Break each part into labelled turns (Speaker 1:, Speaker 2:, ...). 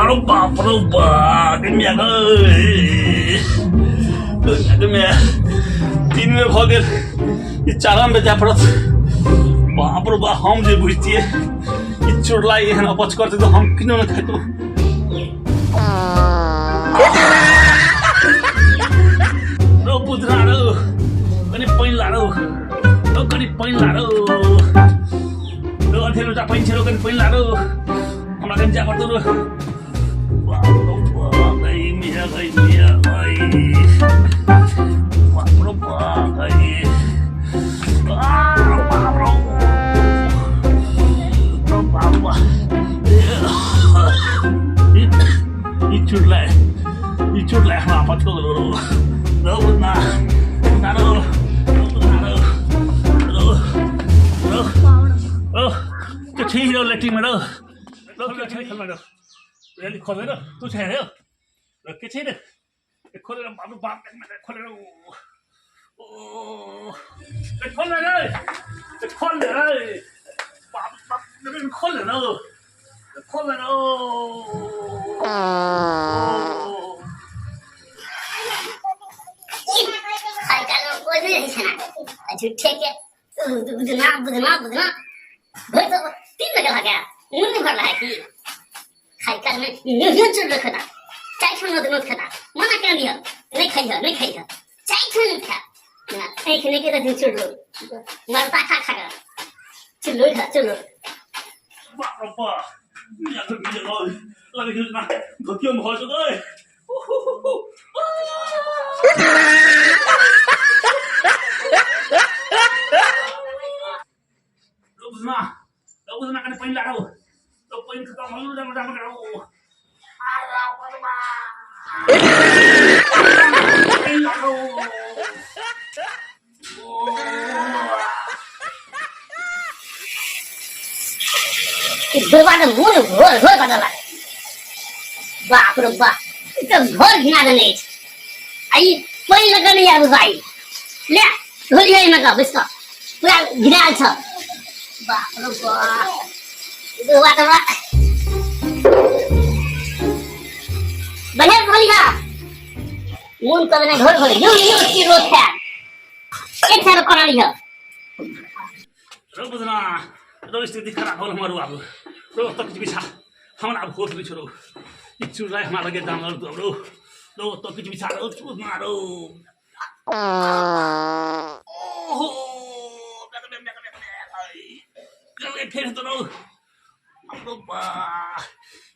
Speaker 1: अरे बाप रे बाप, मिया गै, 3 बेर भऽ गेल, ई 4 बेर जाय पड़त। बाप रे बाप, हम जे बुझतियै ई चुड़ला एहन अपच करतै तऽ हम किनो नहि खाइतहुँ। रौ बुधना रौ, कनि पानि ला रौ, रौ कनि पानि ला रौ, रौ अधेर टा पानि छै रौ, कनि पानि ला रौ, हमरा कनि जाय पड़तौ रौ। बाप रौ बाप, गै मिया गै मिया गै, बाप रौ बाप गै, बाप रौ, रौ बाप बाप। ई चुड़ला, ई चुड़ला हमरा आपत कऽ गेलो रौ, रौ बुधना, बुधना रौ, रौ बुधना रौ, रौ रौ रौ, के छै रौ लेट्रिन में रौ, रौ के छै खेलमा रौ, रेली खोले रौ, तू छै रौ, रौ के छै रे, खोले रौ, बाप बाप खोले रौ, ओ खोल रे, खोल रे, बाप बाप खोल रौ, खोल रौ।
Speaker 2: झूठे के बुझना बुझना बुझना भर तो 3 लगा गया, मुंह नहीं भर रहा है कि खाई काल में न्यू चुल रखता, चाय खाना नोत खाता, मना कर दिया नहीं खाई है, नहीं खाई है, चाय खाना खा ना एक नहीं के तो चुल मरता खा खा कर चुल खा चुल।
Speaker 1: बाप रे बाप, मिया तो मिया लगे ना धोतियों में हो गए। बुझना बुझना कनि पानि लागल, पानि खतम हो गेल।
Speaker 2: दुर्बा मोन घोर घोर कऽ देलक। बाप रे बाप, ई तऽ घर घिना देने अछि। आ ई पानि लऽ कऽ नहि आबि भाइ, ले धोलियै एहिमे कऽ बैस कऽ पूरा घिनायल छ। बाप रे बाप, दुर्बा तऽ बढ़िया धोलिहा, मोन कऽ देने घोर घोर। यौ यौ की रोज खाय एक साल कोना लिह
Speaker 1: रौ बुझना रौ, स्थिति खराब होल हमर। आब रौ तक किछु बिछा, हमरा आब होश नहि छौ रौ, ई चुड़लाई हमरा लगे दाम रौ, रौ रौ तो किछु बिछा रौ बुझना रौ। ओहो फेर तो रौ, रौ बा,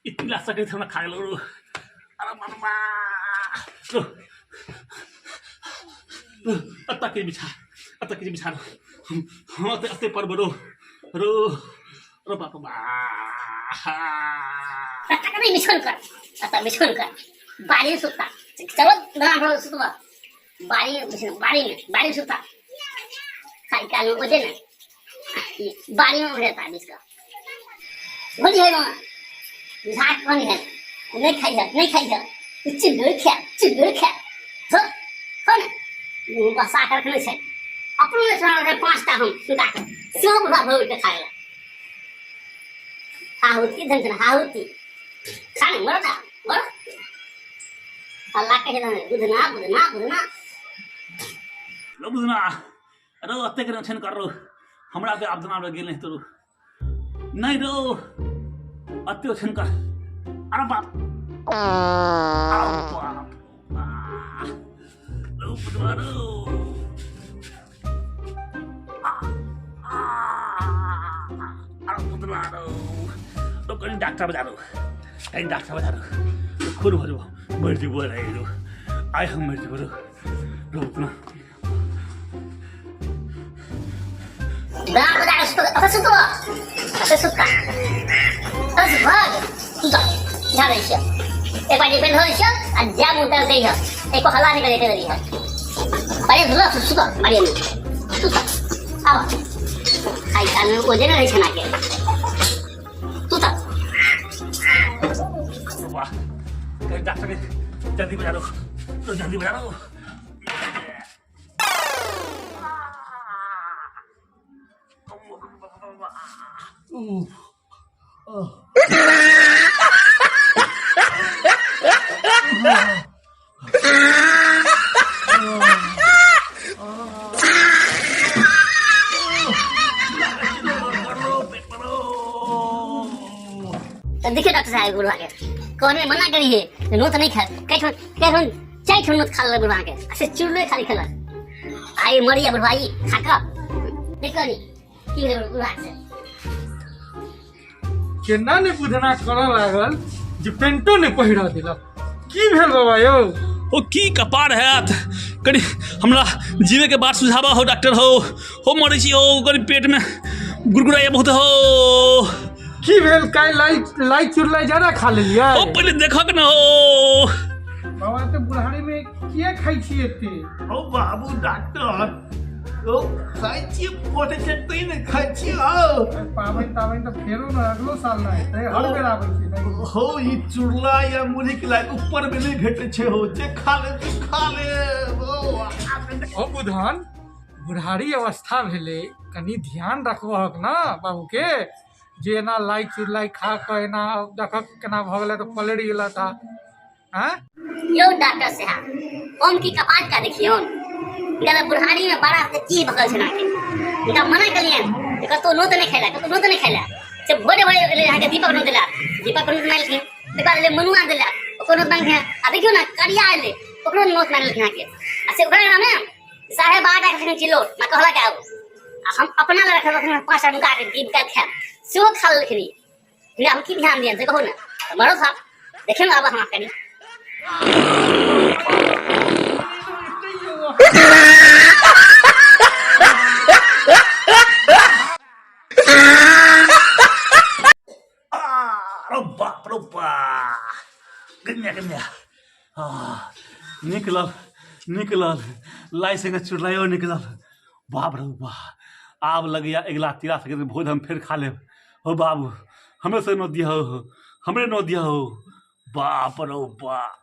Speaker 1: ई तिला सकै हमरा खा गेल रौ। अरे मनमा रौ, अतः के बिछा, अतः के बिछा रौ, हम अते अते पर्व रौ, रौ रौ बाप बा।
Speaker 2: नहीं बिछोन कर, अतः बिछोन कर बाड़ी में सुता, चलो ना हम सुतवा बाड़ी में, बिछोन बाड़ी में, बाड़ी में सुता खाई काल में ओजे ना बाड़ी में उड़ेता बिस्का बोली है मामा झाट कौन है, नहीं खाई है, नहीं खाई है, चिल्लू खा चिल्लू खा हो हो ना बसा कर रखने छै अपनो ने छोड़ा रहे 5टा हम सुता के सब भा भर के खाए हाहुती धन धन हाहुती खाने मरदा मर अल्लाह कहे ना बुधना बुधना बुधना
Speaker 1: रौ बुधना रौ, अते के छन कर रौ, हमरा के आब दिमाग गेल नहीं तो नहीं रौ, अते छन कर। अरे बाप, अरे बाप रौ बुधना रौ, अरे बुधना रौ, रौ कनि डॉक्टर बजा रौ, कनि डॉक्टर बजा रौ, खुर भर मर जेबो रे रौ, आइ हम मर जेबो रौ, रौ बुधना।
Speaker 2: दाम बजा सुत, अत सुतबो, अत सुतका अत भाग सुत झाड़ै छियै, एक बार पेन धरै छियै आ जा मुँह तर दै है, एको हल्ला नहि करे दै है। अरे धुला सुत बाड़ी में सुत, आब खाइ काल में ओजे नहि रहै छना के सुत।
Speaker 1: वाह, कहीं डॉक्टर के जल्दी बजा लो, तो जल्दी बजा लो।
Speaker 2: तऽ देखियौ डॉक्टर साहेब बुढ़वा के कहने मना करिए जे नोत नहीं खाए कई ठो कई ठो चारि ठो नोत खा लेलक बुढ़वा के आ से चुड़ले खाली खेलक आई मरिया बुढ़वा ई खा कऽ देखियौ नी की भेलै बुढ़वा से।
Speaker 3: केना ने बुधना करऽ लागल जे पेंटो ने पहिरऽ देलक। की भेल बाबा यौ?
Speaker 1: ओ की कपार हैत, कनि हमरा जीवे के बात सुझावा हो डॉक्टर हो। हो मरै छी हो, कनि पेट में गुड़गुड़ाइया बहुत हो।
Speaker 3: की भेल? काल्हि लाई लाई चुरलाई ज्यादा खा लेलियै?
Speaker 1: ओ पहिले देखक न हो।
Speaker 3: बाबा तऽ बुढ़ारी में किए खाइ छी एते?
Speaker 1: ओ बाबू डॉक्टर, ओ खाइ छियै पटे छै तै ने खाइ छियै हो।
Speaker 3: पाबनि ताबनि तऽ फेरो ने अगलो साल ने हेतै, हर बेर आबै छै ने।
Speaker 1: हो ई चुड़ला या मुरही के लायक ऊपर में नहीं भेटै छै हो, जे खा ले से खा ले।
Speaker 3: ओ बुधन, बुढ़ारी अवस्था भेलै, कनि ध्यान रखबहक ने बाबूके, जे एना लाई चुड़लाई खा कऽ एना देखक केना भऽ गेलै तऽ पलटि गेलै तऽ आँय?
Speaker 2: यौ डॉक्टर साहब, हम की कपाट का देखियौ इनका बुढ़ारी में बड़ा से की भगल छना के इनका मना कलियन जे कतौ नोत नहीं खाइला, कतौ नोत नहीं खाइला, से भोरे भोरे एलै अहाँके दीपक नोत देला, दीपक नोत मांगलखिन, तकर बाद एलै मनुआ देला, ओकरो नोत मांगलखिन। आ देखियौ ने करिया एलै, ओकरो नोत मांगलखिन अहाँके, आ से ओकरा नाम ने 12.5 टाका किलो ना कहलक आब, आ हम अपना लए रखल 5 टा नुका के दीप का खायब, सेहो खा लेलखिन। हिनका हम की ध्यान दियन से कहू ने? मरो साहब, देखियौ ने आब अहाँ कनि।
Speaker 1: अरे बाप रे बाप, गन्या गन्या निकलल निकलल लाई संगे चुड़लाइयो निकलल। बाप रे बाप, आब लगैया अगिला तिला संगे भोज हम फेर खा लेब। हो बाबू, हमरे से नोत दिया हो, हमरे नोत दिया हो। बाप रे बाप।